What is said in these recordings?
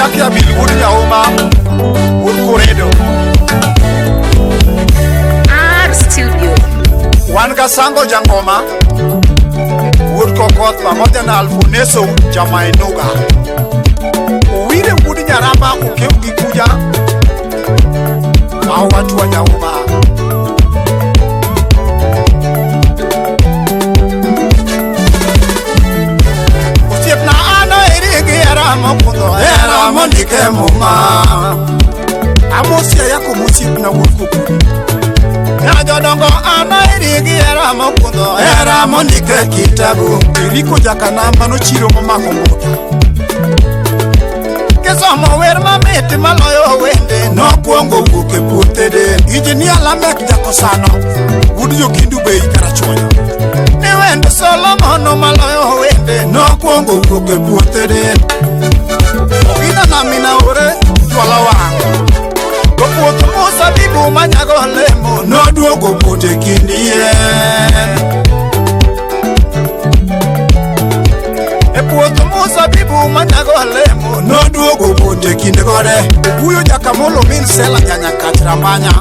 Jaki Abil wuod Nyauma wuod Kuredo. R Studio. Wan ga Sango Jangoma wuod Kokoth pamoja na Alfuneso Jamainuga. Owire wuod Nyaramba okew gi Kuja ma watu wa Nyauma. Osiepna an oheri gi hera mogundho, hera mondik e Muma. Amosi ayako mosiepna wuod Kokudi. Na jodongo an oheri gi hera mogundho, hera mondik e kitabu. Eriko Jakanam mano chiro momako mbuta. Kisomo wer mamit maloyo wende nokwongo wuok e puothe de. Injinia Lamek Jakosano wuod Jokindu Bei Karachuonyo. Ni wend Solomon maloyo wende nokwongo wuok e puothe de. Ogina namina ore jwala wang'. To puoth mzabibu manyago olemo noduogo pot e kind yien. E puoth mzabibu manyago olemo noduogo pot e kind gode. Oguyo Jakamolo min Sela Janyakach Rambanya.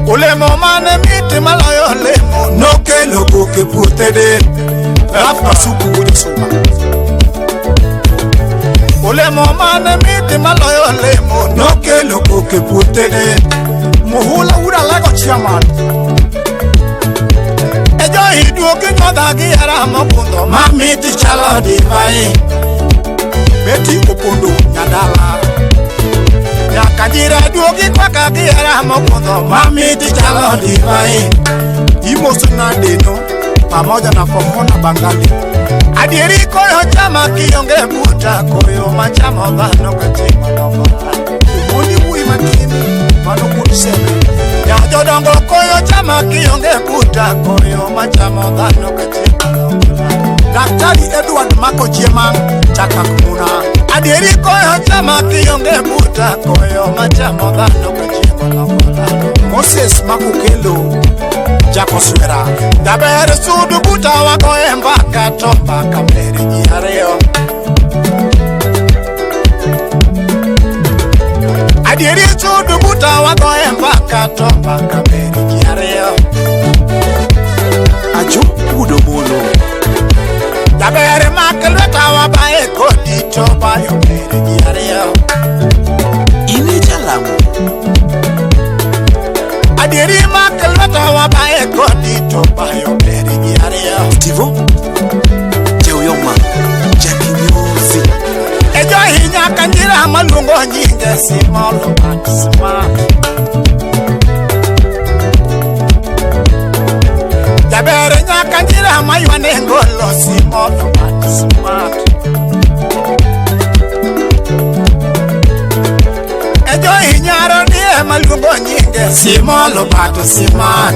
Olemo mane mit maloyo olemo nokelo kok e puothe de. Raf Kasuku wuod Suma. Olemo mane mit maloyo olemo nokelo kok e puothe de. Muhula wuod Alego chairman. E johi duogi nyodha gi hera mogundho mamit chalo divai. Beti Opondo nyadala. Nyaka jira duogi kwaka gi hera mogundho mamit chalo divai. Imoso nadeno pamoja na Fofona Bangali. Adieri koyo chama kionge buta koyo machamo dhano ka chieng' odongo. Omondi wuoyi matin mano wuod Seme. Ya jodongo koyo chama kionge buta koyo machamo dhano ka chieng' odongo. Daktari Edward Mako Chiemang Chakak Muna. Adieri koyo chama kionge buta koyo machamo dhano ka chieng' odongo. Moses Makukelo Jakoswera. Jaber sudu buta wagoye mbaka to mbaka ber ji ariyo. Adieri sudu buta wagoye mbaka to mbaka ber ji ariyo. Ajo wuod Omolo. Jaber mak lweta wabaye kodi to bayo ber ji ariyo. In e jalamo. Adieri mak lweta wabaye kodi to bayo ber ji ariyo. Stivo Jeuyoma Jakinyozi. E johinya kanjira maluongo nyinge Simolo but smart. Jaber nyaka njira maywane ngolo Simolo but smart. E johinya rodie maluongo nyinge Simolo but smart.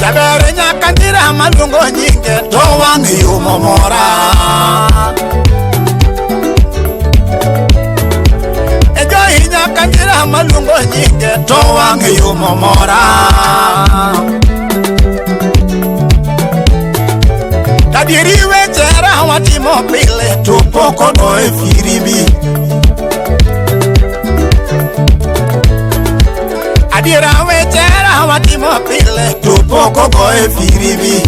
Jaber nyaka njira maluongo nyinge to wang' yo momora. E johinya kanjira maluongo nyinge to wang' yo momora. Tadieri weche hera watimo pile to pok ogo e firimbi. Adiera weche hera watimo pile to pok ogo e firimbi.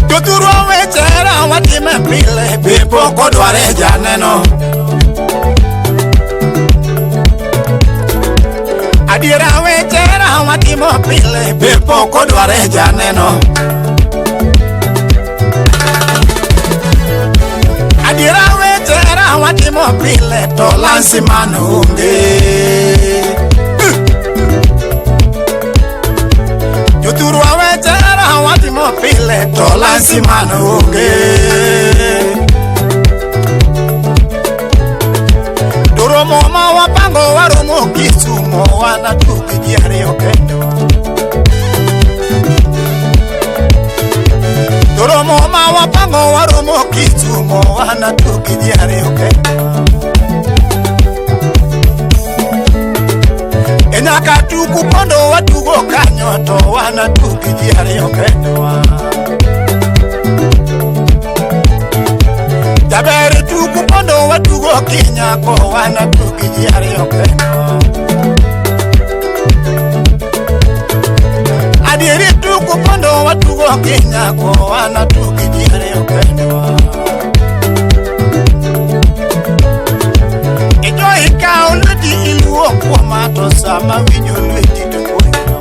Jothurwa weche hera watimo pile be pok odware janeno. Adiera weche hera watimo pile be pok odware janeno. Adiera weche hera watimo pile to lansi man onge. Jothurwa weche hera watimo pile to lansi man onge. Romo ma wapango waromo Kisumo wanatugi ji ariyo kendo. Romo ma wapango waromo Kisumo wanatugi ji ariyo kendo. Nyaka tuku pondo watugo kanyo to wanatugi ji ariyo kendwa. Jaber tuku pondo watugo kinyako wanatugi ji ariyo kendwa. Adieri tuku pondo watugo kinyako wanatugi ji ariyo kendwa. Ejo ikawo lweti iluwo kuoma to sama winjo lweti to kuoyo.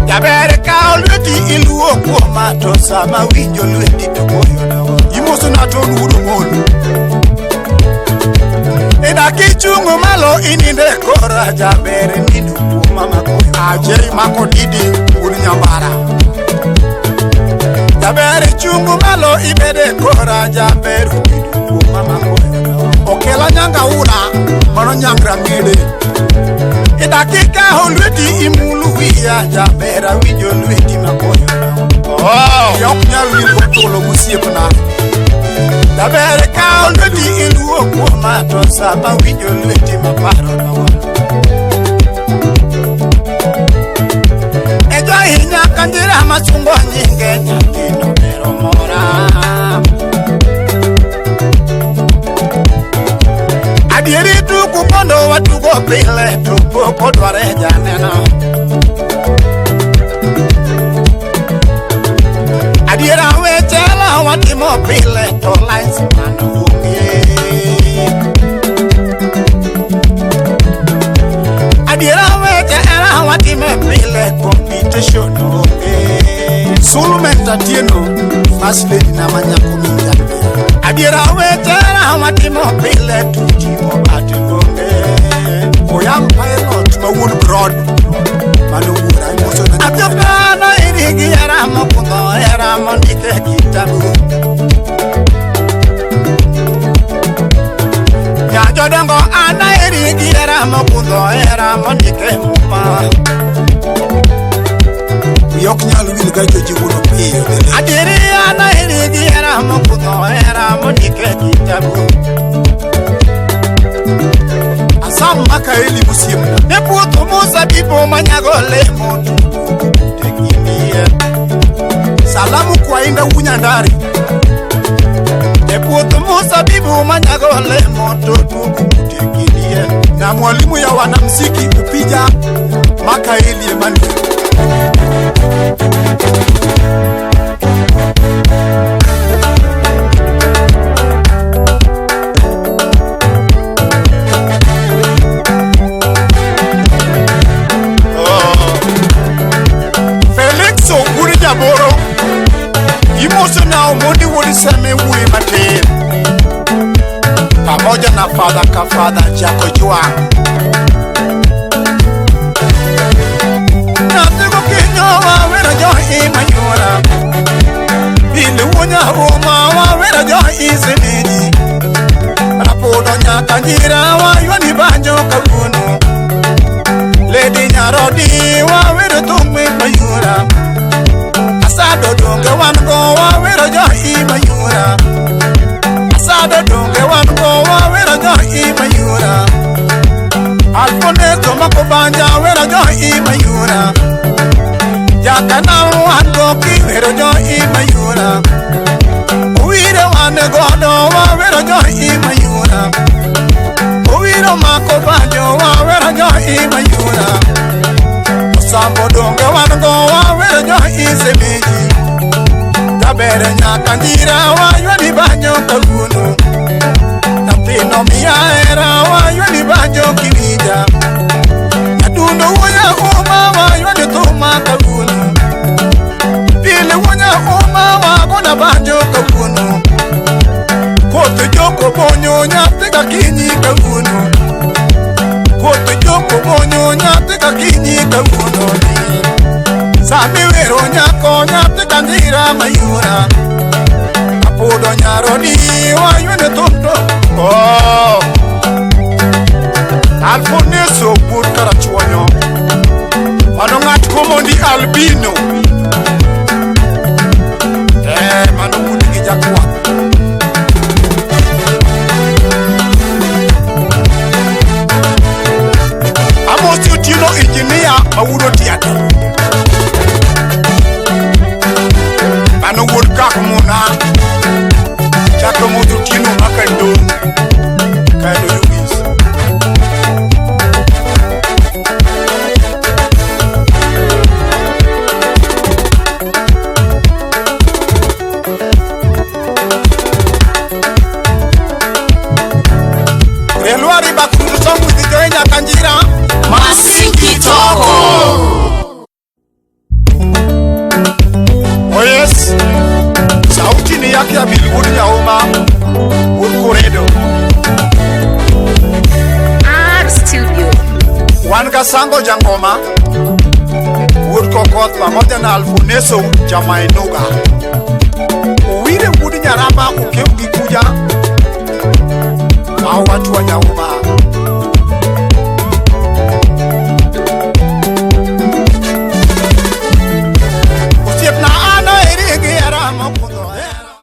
Jaber kawo lweti iluwo kuoma to sama winjo lweti to kuoyo. Imoso na to wuod Omolo. Eda kichungo malo ininde kora jaber nindo kuoma makoyo. Ajeri mako didi wuod Nyambara. Jaber chungo malo ibede kora jaber nindo kuoma makoyo. Okela nyanga ura mano nyangra ng'ede. E dakika lweti imulu wiya jaber awinjo lweti makoyo. Oh, ok nyal wil gotolo mosiepna. Jaber kawo lweti iluwo kuoma to sama winjo lweti maparo nawa. Ejo ahinya kanjira masungo nyinge nyathino bero mora. Adieri tuku pondo watugo pile to pok odware janeno. Adiera weche la watimo pile to lines mano onge. Adiera weche era watimo pile competition onge. Sulmen Tatieno first lady na manyako minjambe. Adiera weche era watimo pile to timo bate onge. Oyam pilot ma wuod broad mano wuora imoso na. Atopana irigi era mokundo era mondike kitabu. Nyajodongo ana irigi era mokundo era mondike muma. Ok nyal wil ga joji wuod Opiyo. Adieri ana irigi era mokundo era mondike kitabu. Asam Makaeli mosiepna. Ne puotho mosabibu manyago olemo to tekinie. Salamu kwa inda wunyandari. Ne puotho mosabibu manyago olemo to tekinie. Na mwalimu ya wanamziki upija Makaeli Emmanuel. Jaboro imoso na omondi wuod Seme wuoyi matin pamoja na father ka father Jako Jwang. Nyathi gokinyo wawero jo imanyora Pile wuonya homa wawero jo isemeji Rapodo nyaka nyira waywani banjo kawuono Lady Nyarodi wawero thumbe mayura Asado donge wan go wawero jo imayura Asado donge wan go wawero jo imayura Alfoneto makobanja wero jo imayura Jakana wan go kiwero jo imayura Uwire wan godo wawero jo imayura Uwiro makobanjo wawero jo imayura Sambo donge wan go wawero jo isemeji Jabere nyaka njira waywani banjo kawuono Nyathino miya hera waywani banjo kiwinja Nyadundo wuoya uma waywani thuma kawuono Pile wuoya uma wagona banjo kawuono Koth joko bonyo nyathi kakinyi kawuono Koth joko bonyo nyathi kakinyi kawuono Sami wero nyako nyathi kanjira mayura Apodo nyarodi waywene thum to. Oh, Alfoneso wuod Karachuonyo mano ng'at komondi albino mano wuod gi jakwath. Nyamira mawuod Otiato. Mano wuod kak muna. Chako modho Otieno makandong. Kaeto Yugis. Relwari bakuru songu dhitoe nyakanjira. Masinki Toko. Oh yes. Sauti ni yake ya Bilwood Nyauma. Wuod Koredo. R Studio. Wan ka Sango Jangoma. Wuod Kokoth pamoja na Alfuneso Jamainuga. Owire wuod Nyaramba okew gi kuja. Hao watu wa Nyauma.